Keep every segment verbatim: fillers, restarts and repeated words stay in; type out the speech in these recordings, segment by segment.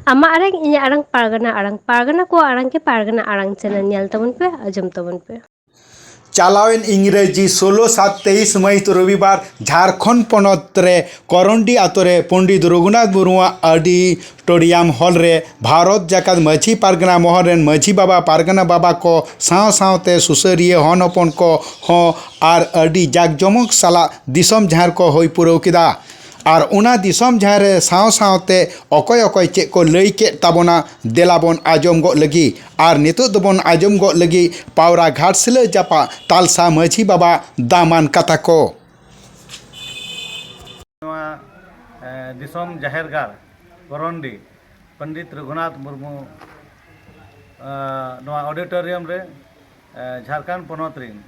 ᱟᱢᱟᱜ ᱟᱲᱟᱝ, ᱤᱧᱟᱹᱜ ᱟᱲᱟᱝ, ᱯᱟᱨᱜᱟᱱᱟ ᱟᱲᱟᱝ, ᱯᱟᱨᱜᱟᱱᱟ ᱠᱚᱣᱟᱜ ᱟᱲᱟᱝ ᱜᱮ ᱯᱟᱨᱜᱟᱱᱟ ᱟᱲᱟᱝ ᱪᱮᱱᱮᱞ ᱧᱮᱞ ᱛᱟᱵᱚᱱ ᱯᱮ, ᱟᱸᱡᱚᱢ ᱛᱟᱵᱚᱱ ᱯᱮ᱾ ᱪᱟᱞᱟᱣᱮᱱ ᱤᱝᱨᱮᱡᱤ ᱥᱳᱞᱳ ᱥᱟᱛ ᱛᱮᱭᱤᱥ ᱢᱟᱹᱦᱤᱛ ᱨᱚᱵᱤᱵᱟᱨ ᱡᱷᱟᱲᱠᱷᱚᱸᱰ ᱯᱚᱱᱚᱛ ᱨᱮ ᱠᱚᱨᱚᱱᱰᱤ ᱟᱛᱳ ᱨᱮ ᱯᱚᱱᱰᱤᱛ ᱨᱚᱜᱷᱩᱱᱟᱛᱷ ᱢᱩᱨᱢᱩᱣᱟᱜ ᱚᱰᱤᱴᱳᱨᱤᱭᱟᱢ ᱦᱚᱞ ᱨᱮ ᱵᱷᱟᱨᱚᱛ ᱡᱟᱠᱟᱛ ᱢᱟᱹᱡᱷᱤ ᱯᱟᱨᱜᱟᱱᱟ ᱢᱚᱦᱚᱞ ᱨᱮᱱ ᱢᱟᱹᱡᱷᱤ ᱵᱟᱵᱟ, ᱯᱟᱨᱜᱟᱱᱟ ᱵᱟᱵᱟ ᱠᱚ ᱥᱟᱶ ᱥᱟᱶᱛᱮ ᱥᱩᱥᱟᱹᱨᱤᱭᱟᱹ ᱦᱚᱱ ᱦᱚᱯᱚᱱ ᱠᱚ ᱦᱚᱸ ᱟᱨ ᱟᱹᱰᱤ ᱡᱟᱠ ᱡᱚᱢᱚᱠ ᱥᱟᱞᱟᱜ ᱫᱤᱥᱚᱢ ᱡᱟᱦᱮᱨ ᱠᱚ ᱦᱩᱭ ᱯᱩᱨᱟᱹᱣ ᱠᱮᱫᱟ᱾ ᱟᱨ ᱚᱱᱟ ᱫᱤᱥᱚᱢ ᱡᱟᱦᱮᱨ ᱨᱮ ᱥᱟᱶ ᱥᱟᱶᱛᱮ ᱚᱠᱚᱭ ᱚᱠᱚᱭ ᱪᱮᱫ ᱠᱚ ᱞᱟᱹᱭ ᱠᱮᱫ ᱛᱟᱵᱚᱱᱟ, ᱫᱮᱞᱟ ᱵᱚᱱ ᱟᱸᱡᱚᱢ ᱜᱚᱫ ᱞᱟᱹᱜᱤᱫ᱾ ᱟᱨ ᱱᱤᱛᱚᱜ ᱫᱚᱵᱚᱱ ᱟᱸᱡᱚᱢ ᱜᱚᱫ ᱞᱟᱹᱜᱤᱫ ᱯᱟᱣᱨᱟ ᱜᱷᱟᱴᱥᱤᱞᱟᱹ ᱡᱟᱯᱟᱜ ᱛᱟᱞᱥᱟ ᱢᱟᱹᱡᱷᱤ ᱵᱟᱵᱟ ᱫᱟᱢᱟᱱ ᱠᱟᱛᱷᱟ ᱠᱚ᱾ ᱱᱚᱣᱟ, ᱮ, ᱫᱤᱥᱚᱢ ᱡᱟᱦᱮᱨ ᱜᱟᱲ ᱠᱚᱨᱚᱱᱰᱤ ᱯᱚᱱᱰᱤᱛ ᱨᱚᱜᱷᱩᱱᱟᱛᱷ ᱢᱩᱨᱢᱩ, ᱮ, ᱱᱚᱣᱟ ᱚᱰᱤᱴᱳᱨᱤᱭᱟᱢ ᱨᱮ, ᱮ, ᱡᱷᱟᱲᱠᱷᱚᱸᱰ ᱯᱚᱱᱚᱛ ᱨᱤᱱ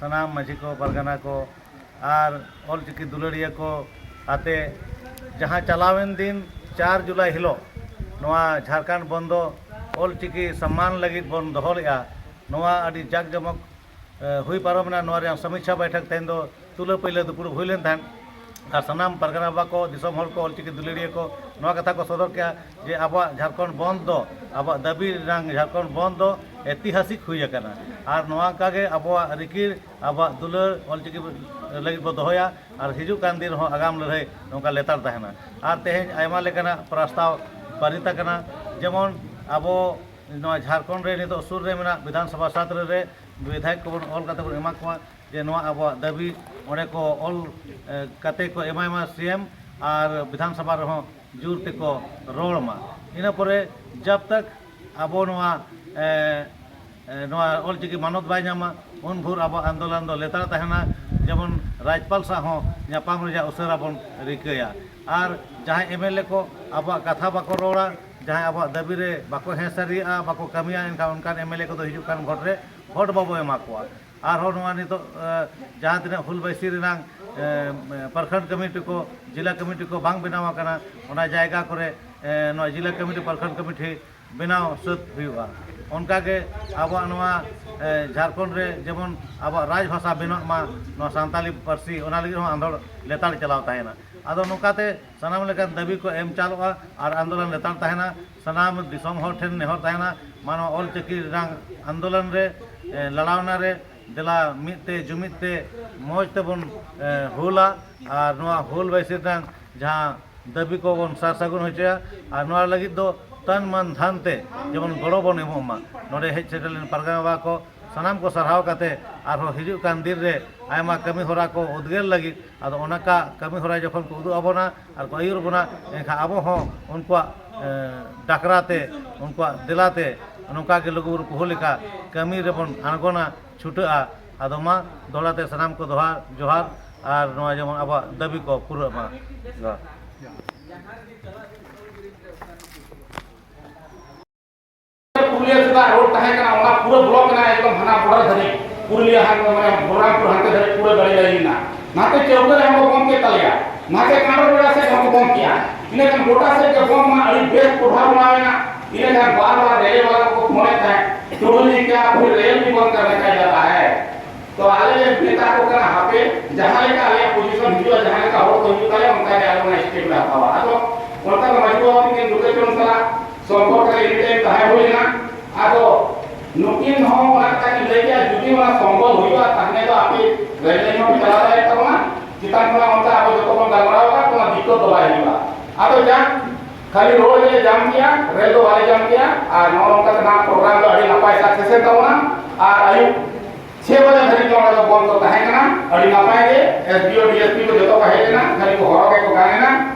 ᱥᱟᱱᱟᱢ ᱢᱟᱹᱡᱷᱤ ᱠᱚ, ᱯᱟᱨᱜᱟᱱᱟ ᱠᱚ ᱟᱨ ᱚᱞᱪᱤᱠᱤ ᱫᱩᱞᱟᱹᱲᱤᱭᱟᱹ ᱠᱚ ᱟᱛᱮ ᱡᱟᱦᱟᱸ ᱪᱟᱞᱟᱣᱮᱱ ᱫᱤᱱ ᱪᱟᱨ ᱡᱩᱞᱟᱭ ᱦᱤᱞᱳᱜ ᱱᱚᱣᱟ ᱡᱷᱟᱲᱠᱷᱚᱸᱰ ᱵᱚᱱᱫᱚ ᱚᱞᱪᱤᱠᱤ ᱥᱚᱢᱢᱟᱱ ᱞᱟᱹᱜᱤᱫ ᱵᱚᱱ ᱫᱚᱦᱚ ᱞᱮᱫᱼᱟ, ᱱᱚᱣᱟ ᱟᱹᱰᱤ ᱡᱟᱠ ᱡᱚᱢᱚᱠ, ᱮ, ᱦᱩᱭ ᱯᱟᱨᱚᱢᱮᱱᱟ᱾ ᱱᱚᱣᱟ ᱨᱮᱭᱟᱜ ᱥᱚᱢᱤᱪᱪᱷᱟ ᱵᱟᱭᱴᱷᱚᱠ ᱛᱮᱦᱮᱧ ᱫᱚ ᱛᱩᱞᱟᱹ ᱯᱟᱹᱭᱞᱟᱹ ᱫᱩᱯᱲᱩᱵ ᱦᱩᱭ ᱞᱮᱱ ᱛᱟᱦᱮᱸᱫ᱾ ᱟᱨ ᱥᱟᱱᱟᱢ ᱯᱟᱨᱜᱟᱱᱟ ᱵᱟᱵᱟ ᱠᱚ, ᱫᱤᱥᱚᱢ ᱦᱚᱲ ᱠᱚ, ᱚᱞᱪᱤᱠᱤ ᱫᱩᱞᱟᱹᱲᱤᱭᱟᱹ ᱠᱚ ᱱᱚᱣᱟ ᱠᱟᱛᱷᱟ ᱠᱚ ᱥᱚᱫᱚᱨ ᱠᱮᱜᱼᱟ ᱡᱮ ᱟᱵᱚᱣᱟᱜ ᱡᱷᱟᱲᱠᱷᱚᱸᱰ ᱵᱚᱱᱫᱷ ᱫᱚ, ᱟᱵᱚᱣᱟᱜ ᱫᱟᱹᱵᱤ ᱨᱮᱱᱟᱜ ᱡᱷᱟᱲᱠᱷᱚᱸᱰ ᱵᱚᱱᱫᱷ ᱫᱚ ᱮᱛᱤᱦᱟᱥᱤᱠ ᱦᱩᱭ ᱟᱠᱟᱱᱟ᱾ ᱟᱨ ᱱᱚᱣᱟ ᱚᱱᱠᱟ ᱜᱮ ᱟᱵᱚᱣᱟᱜ ᱨᱤᱠᱤᱲ, ᱟᱵᱚᱣᱟᱜ ᱫᱩᱞᱟᱹᱲ ᱚᱞᱪᱤᱠᱤ ᱞᱟᱹᱜᱤᱫ ᱵᱚ ᱫᱚᱦᱚᱭᱟ᱾ ᱟᱨ ᱦᱤᱡᱩᱜ ᱠᱟᱱ ᱫᱤᱱ ᱨᱮᱦᱚᱸ ᱟᱜᱟᱢ ᱞᱟᱹᱲᱦᱟᱹᱭ ᱱᱚᱝᱠᱟ ᱞᱮᱛᱟᱲ ᱛᱟᱦᱮᱱᱟ᱾ ᱟᱨ ᱛᱮᱦᱮᱧ ᱟᱭᱢᱟ ᱞᱮᱠᱟᱱᱟᱜ ᱯᱨᱚᱥᱛᱟᱵ ᱯᱟᱨᱤᱛ ᱟᱠᱟᱱᱟ, ᱡᱮᱢᱚᱱ ᱟᱵᱚ ᱱᱚᱣᱟ ᱡᱷᱟᱲᱠᱷᱚᱸᱰ ᱨᱮ ᱱᱤᱛᱚᱜ ᱥᱩᱨ ᱨᱮ ᱢᱮᱱᱟᱜ ᱵᱤᱫᱷᱟᱱ ᱥᱚᱵᱷᱟ ᱥᱟᱛ ᱨᱮ ᱵᱤᱫᱷᱟᱭᱚᱠ ᱠᱚᱵᱚᱱ ᱚᱞ ᱠᱟᱛᱮ ᱵᱚᱱ ᱮᱢᱟ ᱠᱚᱣᱟ ᱡᱮ ᱱᱚᱣᱟ ᱟᱵᱚᱣᱟᱜ ᱫᱟᱹᱵᱤ ᱚᱸᱰᱮ ᱠᱚ ᱚᱞ, ᱮ, ᱠᱟᱛᱮ ᱠᱚ ᱮᱢᱟᱭ ᱢᱟ ᱥᱤ ᱮᱢ ᱟᱨ ᱵᱤᱫᱷᱟᱱ ᱥᱚᱵᱷᱟ ᱨᱮᱦᱚᱸ ᱡᱳᱨ ᱛᱮᱠᱚ ᱨᱚᱲ ᱢᱟ᱾ ᱤᱱᱟᱹ ᱯᱚᱨᱮ ᱡᱟᱵ ᱛᱟᱠ ᱟᱵᱚ ᱱᱚᱣᱟ, ᱮ, ᱮ, ᱱᱚᱣᱟ ᱚᱞᱪᱤᱠᱤ ᱢᱟᱱᱚᱛ ᱵᱟᱭ ᱧᱟᱢᱟ, ᱩᱱ ᱵᱷᱳᱨ ᱟᱵᱚᱣᱟᱜ ᱟᱱᱫᱳᱞᱚᱱ ᱫᱚ ᱞᱮᱛᱟᱲ ᱛᱟᱦᱮᱱᱟ᱾ ᱡᱮᱢᱚᱱ ᱨᱟᱡᱽᱯᱟᱞ ᱥᱟᱶ ᱦᱚᱸ ᱧᱟᱯᱟᱢ ᱨᱮᱭᱟᱜ ᱩᱥᱟᱹᱨᱟ ᱵᱚᱱ ᱨᱤᱠᱟᱹᱭᱟ᱾ ᱟᱨ ᱡᱟᱦᱟᱸᱭ ᱮᱢ ᱮᱞ ᱮ ᱠᱚ ᱟᱵᱚᱣᱟᱜ ᱠᱟᱛᱷᱟ ᱵᱟᱠᱚ ᱨᱚᱲᱟ, ᱡᱟᱦᱟᱸᱭ ᱟᱵᱚᱣᱟᱜ ᱫᱟᱹᱵᱤ ᱨᱮ ᱵᱟᱠᱚ ᱦᱮᱸ ᱥᱟᱹᱨᱤᱭᱟᱜᱼᱟ, ᱵᱟᱠᱚ ᱠᱟᱹᱢᱤᱭᱟ, ᱮᱱᱠᱷᱟᱱ ᱚᱱᱠᱟᱱ ᱮᱢ ᱮᱞ ᱮ ᱠᱚᱫᱚ ᱦᱤᱡᱩᱜ ᱠᱟᱱ ᱵᱷᱳᱴ ᱨᱮ ᱵᱷᱳᱴ ᱵᱟᱵᱚ ᱮᱢᱟ ᱠᱚᱣᱟ᱾ ᱟᱨᱦᱚᱸ ᱱᱚᱣᱟ ᱱᱤᱛᱚᱜ, ᱮ, ᱡᱟᱦᱟᱸ ᱛᱤᱱᱟᱹᱜ ᱦᱩᱞ ᱵᱟᱭᱥᱤ ᱨᱮᱱᱟᱝ, ᱮ, ᱯᱨᱚᱠᱷᱚᱸᱰ ᱠᱚᱢᱤᱴᱤ ᱠᱚ, ᱡᱮᱞᱟ ᱠᱚᱢᱤᱴᱤ ᱠᱚ ᱵᱟᱝ ᱵᱮᱱᱟᱣ ᱟᱠᱟᱱᱟ, ᱚᱱᱟ ᱡᱟᱭᱜᱟ ᱠᱚᱨᱮ, ᱮ, ᱱᱚᱣᱟ ᱡᱮᱞᱟ ᱠᱚᱢᱤᱴᱤ, ᱯᱨᱚᱠᱷᱚᱸᱰ ᱠᱚᱢᱤᱴᱤ ᱵᱮᱱᱟᱣ ᱥᱟᱹᱛ ᱦᱩᱭᱩᱜᱼᱟ᱾ ᱚᱱᱠᱟᱜᱮ ᱟᱵᱚᱣᱟᱜ ᱱᱚᱣᱟ, ᱮ, ᱡᱷᱟᱲᱠᱷᱚᱸᱰ ᱨᱮ ᱡᱮᱢᱚᱱ ᱟᱵᱚᱣᱟᱜ ᱨᱟᱡᱽ ᱵᱷᱟᱥᱟ ᱵᱮᱱᱟᱜ ᱢᱟ, ᱱᱚᱣᱟ ᱥᱟᱱᱛᱟᱞᱤ ᱯᱟᱹᱨᱥᱤ, ᱚᱱᱟ ᱞᱟᱹᱜᱤᱫ ᱦᱚᱸ ᱟᱸᱫᱳᱲ ᱞᱮᱛᱟᱲ ᱪᱟᱞᱟᱣ ᱛᱟᱦᱮᱱᱟ᱾ ᱟᱫᱚ ᱱᱚᱝᱠᱟᱛᱮ ᱥᱟᱱᱟᱢ ᱞᱮᱠᱟᱱ ᱫᱟᱹᱵᱤ ᱠᱚ ᱮᱢ ᱪᱟᱞᱚᱜᱼᱟ ᱟᱨ ᱟᱱᱫᱳᱞᱚᱱ ᱞᱮᱛᱟᱲ ᱛᱟᱦᱮᱱᱟ᱾ ᱥᱟᱱᱟᱢ ᱫᱤᱥᱚᱢ ᱦᱚᱲ ᱴᱷᱮᱱ ᱱᱮᱦᱚᱨ ᱛᱟᱦᱮᱱᱟ, ᱢᱟ ᱱᱚᱣᱟ ᱚᱞ ᱪᱤᱠᱤ ᱨᱮᱱᱟᱜ ᱟᱱᱫᱳᱞᱚᱱ ᱨᱮ, ᱮ, ᱞᱟᱲᱟᱣᱱᱟ ᱨᱮ ᱫᱮᱞᱟ ᱢᱤᱫ ᱛᱮ ᱡᱩᱢᱤᱫ ᱛᱮ ᱢᱚᱡᱽ ᱛᱮᱵᱚᱱ, ᱮ, ᱦᱩᱞᱟ ᱟᱨ ᱱᱚᱣᱟ ᱦᱩᱞ ᱵᱟᱭᱥᱤ ᱨᱮᱱᱟᱜ ᱡᱟᱦᱟᱸ ᱫᱟᱹᱵᱤ ᱠᱚᱵᱚᱱ ᱥᱟᱨ ᱥᱟᱹᱜᱩᱱ ᱦᱚᱪᱚᱭᱟ ᱟᱨ ᱱᱚᱣᱟ ᱞᱟᱹᱜᱤᱫ ᱫᱚ ᱛᱟᱱ ᱢᱟᱱ ᱫᱷᱟᱱ ᱛᱮ ᱡᱮᱢᱚᱱ ᱜᱚᱲᱚ ᱵᱚᱱ ᱮᱢᱚᱜ ᱢᱟ᱾ ᱱᱚᱰᱮ ᱦᱮᱡ ᱥᱮᱴᱮᱨ ᱞᱮᱱ ᱯᱟᱨᱜᱟᱱᱟ ᱵᱟᱵᱟ ᱠᱚ ᱥᱟᱱᱟᱢ ᱠᱚ ᱥᱟᱨᱦᱟᱣ ᱠᱟᱛᱮ ᱟᱨᱦᱚᱸ ᱦᱤᱡᱩᱜ ᱠᱟᱱ ᱫᱤᱱ ᱨᱮ ᱟᱭᱢᱟ ᱠᱟᱹᱢᱤ ᱦᱚᱨᱟ ᱠᱚ ᱩᱫᱽᱜᱟᱹᱨ ᱞᱟᱹᱜᱤᱫ, ᱟᱫᱚ ᱚᱱᱟ ᱠᱟ-, ᱠᱟᱹᱢᱤ ᱦᱚᱨᱟ ᱡᱚᱠᱷᱚᱱ ᱠᱚ ᱩᱫᱩᱜ ᱟᱵᱚᱱᱟ ᱟᱨ ᱠᱚ ᱟᱹᱭᱩᱨ ᱵᱚᱱᱟ, ᱮᱱᱠᱷᱟᱱ ᱟᱵᱚ ᱦᱚᱸ ᱩᱱᱠᱩᱣᱟᱜ, ᱮ, ᱰᱟᱠᱨᱟ ᱛᱮ, ᱩᱱᱠᱩᱣᱟᱜ ᱫᱮᱞᱟ ᱛᱮ ᱱᱚᱝᱠᱟ ᱜᱮ ᱞᱩᱜᱩᱵᱩᱨᱩ ᱠᱩᱦᱩ ᱞᱮᱠᱟ ᱠᱟᱹᱢᱤ ᱨᱮᱵᱚᱱ ᱟᱬᱜᱚᱱᱟ, ᱪᱷᱩᱴᱟᱹᱜᱼᱟ᱾ ᱟᱫᱚ ᱢᱟ ᱫᱚᱦᱲᱟ ᱛᱮ ᱥᱟᱱᱟᱢ ᱠᱚ ᱫᱚᱦᱟᱨ, ᱡᱚᱦᱟᱨ, ᱟᱨ ᱱᱚᱣᱟ ᱡᱮᱢᱚᱱ ᱟᱵᱚᱣᱟᱜ ᱫᱟᱹᱵᱤ ᱠᱚ ᱯᱩᱨᱟᱹᱜ ᱢᱟ᱾ ᱡᱚᱦᱟᱨ᱾ ᱯᱩᱨᱩᱞᱤᱭᱟᱹ ᱥᱮᱫᱟᱜ ᱨᱳᱰ ᱛᱟᱦᱮᱸ ᱠᱟᱱᱟ, ᱚᱱᱟ ᱯᱩᱨᱟᱹ ᱵᱞᱚᱠ ᱮᱱᱟ, ᱮᱠᱫᱚᱢ ᱦᱟᱱᱟ ᱵᱚᱰᱟᱨ ᱫᱷᱟᱹᱵᱤᱡ, ᱯᱩᱨᱩᱞᱤᱭᱟᱹ ᱦᱟᱱ-, ᱢᱟᱱᱮ ᱵᱚᱞᱨᱟᱢᱯᱩᱨ ᱦᱟᱱᱛᱮ ᱫᱷᱟᱹᱵᱤᱡ ᱯᱩᱨᱟᱹ ᱜᱟᱹᱰᱤ ᱞᱟᱭᱤᱱ ᱮᱱᱟ᱾ ᱱᱟᱛᱮ ᱪᱟᱹᱣᱠᱟᱹ ᱨᱮ ᱦᱚᱸ ᱠᱚ ᱵᱚᱱᱫ ᱠᱮᱫ ᱛᱟᱞᱮᱭᱟ, ᱱᱟᱛᱮ ᱠᱟᱸᱰᱚ ᱵᱮᱲᱟ ᱥᱮᱫ ᱦᱚᱸ ᱠᱚ ᱵᱚᱱᱫ ᱠᱮᱫᱼᱟ᱾ ᱤᱱᱟᱹ ᱠᱷᱟᱱ ᱜᱚᱴᱟ ᱥᱮᱫ ᱜᱮ ᱵᱚᱱᱫ ᱢᱟ, ᱟᱹᱰᱤ ᱵᱮᱥ ᱯᱨᱚᱵᱷᱟᱵᱽ ᱵᱮᱱᱟᱣ ᱮᱱᱟ᱾ ᱤᱱᱟᱹ ᱠᱷᱟᱱ ᱵᱟᱨ ᱵᱟᱨ ᱨᱮᱞ ᱵᱟᱞᱟ ᱠᱚ ᱯᱷᱳᱱᱮᱫ ᱛᱟᱦᱮᱸᱫ, "ᱴᱩᱰᱩ ᱡᱤ, ᱠᱭᱟ ᱯᱷᱤᱨ ᱨᱮᱞ ᱵᱷᱤ ᱵᱚᱱᱫ ᱠᱟᱨᱱᱮ ᱠᱟ ᱤᱨᱟᱫᱟ ᱦᱟᱭ?" ᱛᱚ ᱟᱞᱮ ᱞᱮ ᱢᱮᱛᱟ ᱠᱚ ᱠᱟᱱᱟ, ᱦᱟᱯᱮ ᱡᱟᱦᱟᱸ ᱞᱮᱠᱟ ᱟᱞᱮᱭᱟᱜ ᱯᱚᱡᱤᱥᱚᱱ ᱦᱤᱡᱩᱜᱼᱟ, ᱡᱟᱦᱟᱸ ᱞᱮᱠᱟ ᱦᱚᱲ ᱠᱚ ᱦᱤᱡᱩᱜ ᱛᱟᱞᱮᱭᱟ, ᱚᱱᱠᱟ ᱜᱮ ᱟᱞᱮ ᱚᱱᱟ ᱥᱴᱮᱯ ᱞᱮ ᱦᱟᱛᱟᱣᱟ᱾ ᱟᱫᱚ ᱚᱱᱠᱟ ᱫᱚ ᱢᱟᱹᱡᱷᱤ ᱵᱟᱵᱟ ᱛᱤᱠᱤᱱ ᱫᱩᱨᱜᱟᱹᱪᱚᱨᱚᱱ ᱥᱟᱞᱟᱜ ᱥᱚᱢᱯᱚᱨᱠ ᱨᱮ ᱮᱱᱤ ᱴᱟᱭᱤᱢ ᱛᱟᱦᱮᱸ ᱦᱩᱭ ᱞᱮᱱᱟ᱾ ᱟᱫᱚ ᱱᱩᱠᱤᱱ ᱦᱚᱸ ᱚᱱᱟ ᱠᱟᱛᱷᱟ ᱠᱤᱱ ᱞᱟᱹᱭ ᱠᱮᱜᱼᱟ, ᱡᱩᱫᱤ ᱚᱱᱟ ᱥᱚᱢᱵᱷᱚᱵ ᱦᱩᱭᱩᱜᱼᱟ, ᱛᱟᱦᱞᱮ ᱫᱚ ᱟᱯᱮ ᱨᱮᱞ ᱞᱟᱭᱤᱱ ᱦᱚᱸᱯᱮ ᱪᱟᱞᱟᱣ ᱫᱟᱲᱮᱭᱟᱜ ᱛᱟᱵᱚᱱᱟ, ᱪᱮᱛᱟᱱ ᱠᱷᱚᱱᱟᱜ ᱚᱱᱠᱟ ᱟᱵᱚ ᱡᱚᱛᱚ ᱵᱚᱱ ᱜᱟᱞᱢᱟᱨᱟᱣ ᱟᱠᱟᱫ, ᱠᱳᱱᱳ ᱫᱤᱠᱠᱚᱛ ᱫᱚ ᱵᱟᱭ ᱦᱩᱭᱩᱜᱼᱟ᱾ ᱟᱫᱚ ᱡᱟᱠ, ᱠᱷᱟᱹᱞᱤ ᱨᱳᱰ ᱜᱮᱞᱮ ᱡᱟᱢ ᱠᱮᱜᱼᱟ, ᱨᱮᱞ ᱫᱚ ᱵᱟᱞᱮ ᱡᱟᱢ ᱠᱮᱜᱼᱟ᱾ ᱟᱨ ᱱᱚᱜᱼᱚ ᱱᱚᱝᱠᱟ ᱛᱮ ᱱᱟᱦᱟᱜ ᱯᱨᱳᱜᱨᱟᱢ ᱫᱚ ᱟᱹᱰᱤ ᱱᱟᱯᱟᱭ ᱥᱟᱠᱥᱮᱥ ᱮᱱ ᱛᱟᱵᱚᱱᱟ᱾ ᱟᱨ ᱟᱹᱭᱩᱵ ᱪᱷᱮ ᱵᱟᱡᱮ ᱫᱷᱟᱹᱵᱤᱡ ᱫᱚ ᱚᱸᱰᱮ ᱫᱚ ᱵᱚᱱᱫ ᱫᱚ ᱛᱟᱦᱮᱸ ᱠᱟᱱᱟ᱾ ᱟᱹᱰᱤ ᱱᱟᱯᱟᱭ ᱜᱮ ᱮᱥ ᱰᱤ ᱳ, ᱰᱤ ᱮᱥ ᱯᱤ ᱠᱚ ᱡᱚᱛᱚ ᱠᱚ ᱦᱮᱡ ᱮᱱᱟ, ᱠᱷᱟᱹᱞᱤ ᱠᱚ ᱦᱚᱨᱚᱜ ᱜᱮᱠᱚ ᱜᱟᱱ ᱮᱱᱟ᱾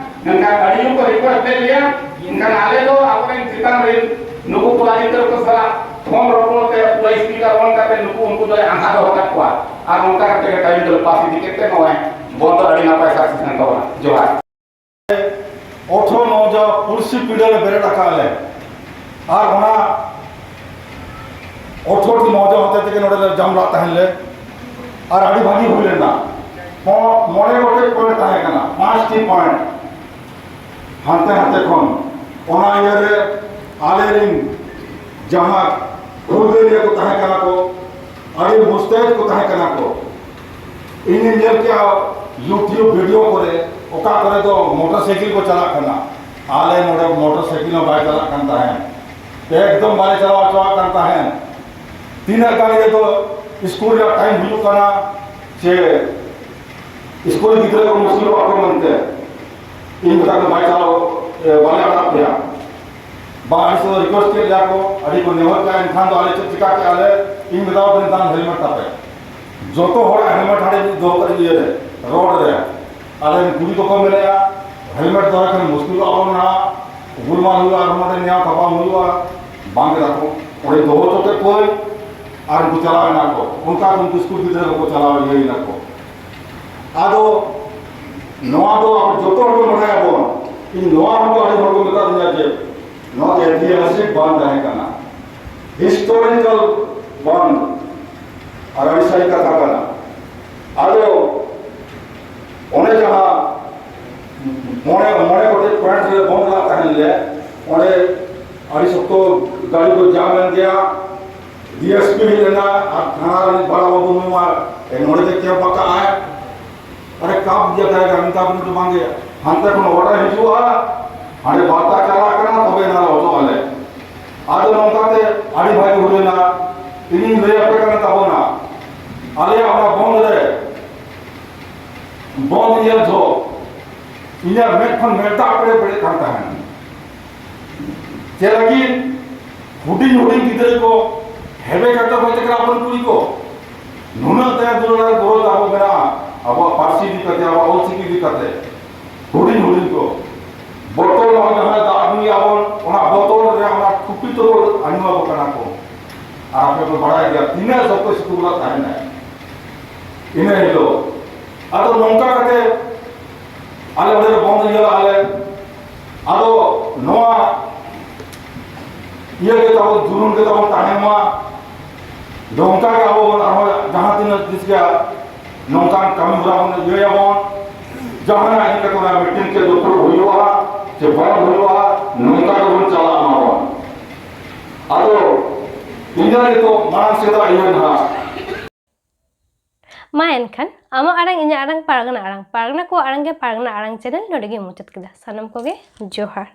ᱢᱮᱱᱠᱷᱟᱱ ᱟᱹᱰᱤ ᱡᱳᱨ ᱠᱚ ᱨᱤᱠᱣᱮᱥᱴ ᱞᱮᱫ ᱞᱮᱭᱟ, ᱢᱮᱱᱠᱷᱟᱱ ᱟᱞᱮ ᱫᱚ ᱟᱵᱚᱨᱮᱱ ᱪᱮᱛᱟᱱ ᱨᱮᱱ ᱱᱩᱠᱩ ᱠᱚᱲᱟ ᱜᱤᱫᱽᱨᱟᱹ ᱠᱚ ᱥᱟᱞᱟᱜ ᱯᱷᱳᱱ ᱨᱚᱯᱚᱲ ᱛᱮ ᱯᱩᱨᱟᱹ ᱥᱯᱤᱠᱟᱨ ᱚᱱ ᱠᱟᱛᱮ ᱱᱩᱠᱩ ᱩᱱᱠᱩ ᱫᱚᱞᱮ ᱟᱸᱫᱷᱟ ᱫᱚᱦᱚ ᱠᱟᱜ ᱠᱚᱣᱟ᱾ ᱟᱨ ᱚᱱᱠᱟ ᱠᱟᱛᱮ ᱜᱮ ᱴᱟᱭᱤᱢ ᱫᱚᱞᱮ ᱯᱟᱥ ᱤᱫᱤ ᱠᱮᱫ ᱛᱮ ᱱᱚᱜᱼᱚᱭ ᱵᱚᱱᱫᱚ ᱟᱹᱰᱤ ᱱᱟᱯᱟᱭ ᱥᱟᱠᱥᱮᱥ ᱮᱱ ᱛᱟᱵᱚᱱᱟ᱾ ᱡᱚᱦᱟᱨ᱾ ᱚᱴᱷᱨᱚ ᱱᱚ ᱡᱟ ᱯᱩᱞᱥᱤ ᱯᱤᱲᱟᱹ ᱞᱮ ᱵᱮᱨᱮᱫ ᱟᱠᱟᱫ ᱞᱮ, ᱟᱨ ᱚᱱᱟ ᱚᱴᱷᱨᱚ ᱴᱤ ᱱᱚ ᱡᱟ ᱦᱚᱛᱮ ᱛᱮᱜᱮ ᱱᱚᱰᱮ ᱞᱮ ᱡᱟᱢ ᱞᱟᱜ ᱛᱟᱦᱮᱱ ᱞᱮ, ᱟᱨ ᱟᱹᱰᱤ ᱵᱷᱟᱹᱜᱤ ᱦᱩᱭ ᱞᱮᱱᱟ᱾ ᱢᱚ-, ᱢᱚᱬᱮ ᱜᱚᱴᱮᱡ ᱯᱚᱭᱮᱱᱴ ᱛᱟᱦᱮᱸ ᱠᱟᱱᱟ, ᱯᱟᱸᱪ ᱴᱤ ᱯᱚᱭᱮᱱᱴ ᱦᱟᱱᱛᱮ ᱱᱟᱛᱮ ᱠᱷᱚᱱ᱾ ᱚᱱᱟ ᱤᱭᱟᱹᱨᱮ ᱟᱞᱮ ᱨᱤᱱ ᱡᱟᱦᱟᱸ ᱦᱩᱞᱜᱟᱹᱨᱤᱭᱟᱹ ᱠᱚ ᱛᱟᱦᱮᱸ ᱠᱟᱱᱟ ᱠᱚ, ᱟᱹᱰᱤ ᱢᱩᱥᱛᱟᱭᱤᱫ ᱠᱚ ᱛᱟᱦᱮᱸ ᱠᱟᱱᱟ ᱠᱚ᱾ ᱤᱧᱤᱧ ᱧᱮᱞ ᱠᱮᱜᱼᱟ YouTube video ᱠᱚᱨᱮ, ᱚᱠᱟ ᱠᱚᱨᱮ ᱫᱚ ᱢᱚᱴᱚᱨ ᱥᱟᱭᱠᱮᱞ ᱠᱚ ᱪᱟᱞᱟᱜ ᱠᱟᱱᱟ᱾ ᱟᱞᱮ ᱱᱚᱰᱮ ᱢᱚᱴᱚᱨ ᱥᱟᱭᱠᱮᱞ ᱦᱚᱸ ᱵᱟᱭ ᱪᱟᱞᱟᱜ ᱠᱟᱱ ᱛᱟᱦᱮᱸᱫ, ᱮᱠᱫᱚᱢ ᱵᱟᱭ ᱪᱟᱞᱟᱣ ᱦᱚᱪᱚᱣᱟᱜ ᱠᱟᱱ ᱛᱟᱦᱮᱸᱫ᱾ ᱛᱤᱱᱟᱹᱜ ᱜᱟᱱ ᱤᱭᱟᱹ ᱫᱚ ᱥᱠᱩᱞ ᱨᱮᱭᱟᱜ ᱴᱟᱭᱤᱢ ᱦᱩᱭᱩᱜ ᱠᱟᱱᱟ, ᱥᱮ ᱥᱠᱩᱞ ᱜᱤᱫᱽᱨᱟᱹ ᱠᱚ ᱢᱩᱥᱠᱤᱞᱚᱜ ᱟᱠᱚ ᱢᱮᱱᱛᱮ ᱤᱧ ᱢᱮᱛᱟ ᱠᱚ ᱵᱟᱭ ᱪᱟᱞᱟᱣ, ᱮ, ᱵᱟᱞᱮ ᱟᱲᱟᱜ ᱯᱮᱭᱟ᱾ ᱵᱟ, ᱟᱹᱰᱤ ᱥᱚᱢᱚᱭ ᱨᱤᱠᱩᱭᱮᱥᱴ ᱠᱮᱫ ᱞᱮᱭᱟ ᱠᱚ, ᱟᱹᱰᱤ ᱠᱚ ᱱᱮᱦᱚᱨ ᱠᱮᱫᱼᱟ, ᱮᱱᱠᱷᱟᱱ ᱫᱚ ᱟᱞᱮ ᱪᱮᱫ ᱪᱤᱠᱟ ᱠᱮᱫᱼᱟ ᱞᱮ, ᱤᱧ ᱢᱮᱛᱟᱣ ᱠᱟᱹᱱᱟᱹᱧ ᱛᱟᱦᱮᱸᱫ ᱦᱮᱞᱢᱮᱴ ᱛᱟᱯᱮ᱾ ᱡᱚᱛᱚ ᱦᱚᱲᱟᱜ ᱦᱮᱞᱢᱮᱴ ᱦᱟᱸᱰᱮ ᱢᱤᱫ ᱫᱚᱦᱚ ᱠᱟᱜ ᱤᱭᱟᱹ ᱨᱮ, ᱨᱳᱰ ᱨᱮ᱾ ᱟᱞᱮ ᱨᱮᱱ ᱠᱩᱲᱤ ᱠᱚᱠᱚ ᱢᱮᱱᱮᱫᱼᱟ, ᱦᱮᱞᱢᱮᱴ ᱫᱚᱦᱚᱭ ᱠᱷᱟᱱ ᱢᱩᱥᱠᱤᱞᱚᱜ ᱟᱵᱚᱱ ᱱᱟᱦᱟᱜ, ᱜᱩᱞᱢᱟᱞ ᱦᱩᱭᱩᱜᱼᱟ, ᱟᱨ ᱱᱚᱰᱮ ᱱᱮᱭᱟᱣ ᱛᱟᱯᱟᱢ ᱦᱩᱭᱩᱜᱼᱟ᱾ ᱵᱟᱝ ᱠᱮᱫᱟ ᱠᱚ, ᱚᱸᱰᱮ ᱫᱚᱦᱚ ᱦᱚᱪᱚ ᱠᱮᱫ ᱠᱚᱣᱟᱹᱧ, ᱟᱨ ᱩᱱᱠᱩ ᱪᱟᱞᱟᱣ ᱮᱱᱟ ᱠᱚ᱾ ᱚᱱᱠᱟ ᱩᱱᱠᱩ ᱥᱠᱩᱞ ᱜᱤᱫᱽᱨᱟᱹ ᱠᱚᱠᱚ ᱪᱟᱞᱟᱣ ᱤᱭᱟᱹᱭᱮᱱᱟ ᱠᱚ᱾ ᱟᱫᱚ ᱱᱚᱣᱟ ᱫᱚ ᱟᱵᱚ ᱡᱚᱛᱚ ᱦᱚᱲ ᱵᱚᱱ ᱵᱟᱰᱟᱭᱟᱵᱚᱱ᱾ ᱤᱧ ᱱᱚᱣᱟ ᱦᱚᱸ ᱟᱹᱰᱤ ᱦᱚᱲ ᱠᱚ ᱢᱮᱛᱟ ᱫᱤᱧᱟ ᱡᱮ ᱱᱚᱣᱟ ᱫᱚ ᱮᱛᱤᱦᱟᱥᱤᱠ ᱵᱟᱝ ᱛᱟᱦᱮᱸ ᱠᱟᱱᱟ, ᱦᱤᱥᱴᱳᱨᱤᱠᱟᱞ ᱵᱟᱝ, ᱟᱨ ᱟᱹᱰᱤ ᱥᱟᱹᱨᱤ ᱠᱟᱛᱷᱟ ᱠᱟᱱᱟ᱾ ᱟᱫᱚ ᱚᱱᱮ ᱡᱟᱦᱟᱸ ᱢᱚᱬᱮ, ᱢᱚᱬᱮ ᱜᱚᱴᱮᱡ ᱯᱚᱭᱮᱱᱴ ᱨᱮ ᱵᱚᱱᱫ ᱞᱟᱜ ᱛᱟᱦᱮᱱ ᱞᱮ, ᱚᱸᱰᱮ ᱟᱹᱰᱤ ᱥᱚᱠᱛᱚ ᱜᱟᱹᱰᱤ ᱠᱚ ᱡᱟᱢ ᱮᱱ ᱜᱮᱭᱟ᱾ ᱰᱤ ᱮᱥ ᱯᱤ ᱦᱮᱡ ᱞᱮᱱᱟ ᱟᱨ ᱛᱷᱟᱱᱟ ᱨᱤᱱᱤᱡ ᱵᱟᱲᱟ ᱵᱟᱹᱵᱩ ᱱᱩᱭ ᱢᱟ, ᱮ, ᱱᱚᱰᱮ ᱜᱮ ᱠᱮᱢᱯ ᱟᱠᱟᱫ ᱟᱭ᱾ ᱟᱨᱮ ᱠᱟᱯ ᱜᱮᱭᱟ ᱛᱟᱦᱮᱸ ᱠᱟᱱᱟ, ᱢᱮᱛᱟ ᱵᱚᱱ ᱫᱚ ᱵᱟᱝ ᱜᱮ᱾ ᱦᱟᱱᱛᱮ ᱠᱷᱚᱱ ᱚᱰᱟᱨ ᱦᱤᱡᱩᱜᱼᱟ, ᱦᱟᱸᱰᱮ ᱵᱟᱨᱛᱟ ᱪᱟᱞᱟᱜ ᱠᱟᱱᱟ, ᱛᱚᱵᱮ ᱮᱱᱟ ᱞᱮ ᱚᱪᱚᱜ ᱟᱞᱮ᱾ ᱟᱫᱚ ᱱᱚᱝᱠᱟᱛᱮ ᱟᱹᱰᱤ ᱵᱷᱟᱜᱮ ᱦᱩᱭ ᱞᱮᱱᱟ᱾ ᱤᱧᱤᱧ ᱞᱟᱹᱭ ᱟᱯᱮ ᱠᱟᱱᱟ ᱛᱟᱵᱚᱱᱟ, ᱟᱞᱮᱭᱟᱜ ᱚᱱᱟ ᱵᱚᱱᱫ ᱨᱮ, ᱵᱚᱱᱫ ᱧᱮᱞ ᱡᱚᱦᱚᱜ ᱤᱧᱟᱹᱜ ᱢᱮᱫ ᱠᱷᱚᱱ ᱢᱮᱫ ᱫᱟᱜ ᱯᱮᱨᱮᱡ ᱯᱮᱨᱮᱡ ᱠᱟᱱ ᱛᱟᱦᱮᱱᱟ᱾ ᱪᱮᱫ ᱞᱟᱹᱜᱤᱫ? ᱦᱩᱰᱤᱧ ᱦᱩᱰᱤᱧ ᱜᱤᱫᱽᱨᱟᱹ ᱠᱚ ᱦᱮᱵᱮ ᱠᱟᱛᱮ ᱦᱚᱭ ᱛᱮ ᱠᱟᱱᱟ ᱵᱚᱱ ᱠᱩᱲᱤ ᱠᱚ᱾ ᱱᱩᱱᱟᱹᱜ ᱫᱟᱭᱟ ᱫᱩᱞᱟᱹᱲ ᱟᱨ ᱜᱚᱨᱚᱡᱽ ᱟᱵᱚ ᱢᱮᱱᱟᱜᱼᱟ, ᱟᱵᱚᱣᱟᱜ ᱯᱟᱹᱨᱥᱤ ᱤᱫᱤ ᱠᱟᱛᱮ, ᱟᱵᱚᱣᱟᱜ ᱚᱞᱪᱤᱠᱤ ᱤᱫᱤ ᱠᱟᱛᱮ᱾ ᱦᱩᱰᱤᱧ ᱦᱩᱰᱤᱧ ᱠᱚ ᱵᱚᱛᱚᱞ ᱱᱚᱜᱼᱚᱭ ᱡᱟᱦᱟᱸ ᱫᱟᱜ ᱧᱩᱭ ᱟᱵᱚᱱ, ᱚᱱᱟ ᱵᱚᱛᱚᱞ ᱨᱮ ᱚᱱᱟ ᱴᱷᱩᱯᱤ ᱛᱮᱵᱚ ᱟᱹᱧᱩ ᱟᱵᱚ ᱠᱟᱱᱟ ᱠᱚ᱾ ᱟᱨ ᱟᱯᱮ ᱯᱮ ᱵᱟᱲᱟᱭ ᱜᱮᱭᱟ ᱛᱤᱱᱟᱹᱜ ᱥᱚᱠᱛᱚ ᱥᱤᱛᱩᱝ ᱞᱟᱜ ᱛᱟᱦᱮᱱᱟ ᱤᱱᱟᱹ ᱦᱤᱞᱳᱜ᱾ ᱟᱫᱚ ᱱᱚᱝᱠᱟ ᱠᱟᱛᱮ ᱟᱞᱮ ᱚᱸᱰᱮ ᱞᱮ ᱵᱚᱱᱫ ᱤᱭᱟᱹ ᱞᱟᱜᱼᱟ ᱞᱮ᱾ ᱟᱫᱚ ᱱᱚᱣᱟ ᱤᱭᱟᱹ ᱜᱮ ᱛᱟᱵᱚᱱ, ᱡᱩᱞᱩᱢ ᱜᱮ ᱛᱟᱵᱚᱱ ᱛᱟᱦᱮᱱ ᱢᱟ᱾ ᱱᱚᱝᱠᱟ ᱜᱮ ᱟᱵᱚ ᱵᱚᱱ ᱟᱨᱦᱚᱸ ᱡᱟᱦᱟᱸ ᱛᱤᱱᱟᱹᱜ ᱛᱤᱥ ᱜᱮ ᱱᱚᱝᱠᱟᱱ ᱠᱟᱹᱢᱤ ᱦᱚᱨᱟ ᱵᱚᱱ ᱤᱭᱟᱹᱭᱟᱵᱚᱱ, ᱡᱟᱦᱟᱱᱟᱜ ᱤᱫᱤ ᱠᱟᱛᱮ ᱚᱱᱟ ᱢᱤᱴᱤᱝ ᱪᱮ ᱫᱩᱯᱲᱩᱵ ᱦᱩᱭᱩᱜᱼᱟ ᱪᱮ ᱵᱟᱝ ᱦᱩᱭᱩᱜᱼᱟ, ᱱᱚᱝᱠᱟ ᱜᱮᱵᱚᱱ ᱪᱟᱞᱟᱜ ᱢᱟᱵᱚᱱ᱾ ᱟᱫᱚ ᱤᱧᱟᱹᱜ ᱱᱤᱛᱚᱜ ᱢᱟᱲᱟᱝ ᱥᱮᱫᱟᱜ ᱤᱭᱟᱹ ᱱᱟᱦᱟᱜ᱾ ᱢᱟ ᱮᱱᱠᱷᱟᱱ ᱟᱢᱟᱜ ᱟᱲᱟᱝ ᱤᱧᱟᱹᱜ ᱟᱲᱟᱝ ᱯᱟᱨᱜᱟᱱᱟ ᱟᱲᱟᱝ ᱯᱟᱨᱜᱟᱱᱟ ᱠᱚᱣᱟᱜ ᱟᱲᱟᱝ ᱜᱮ ᱯᱟᱨᱜᱟᱱᱟ ᱟᱲᱟᱝ ᱪᱮᱱᱮᱞ ᱱᱚᱰᱮ ᱜᱮ ᱢᱩᱪᱟᱹᱫ ᱠᱮᱫᱟ᱾ ᱥᱟᱱᱟᱢ ᱠᱚᱜᱮ ᱡᱚᱦᱟᱨ᱾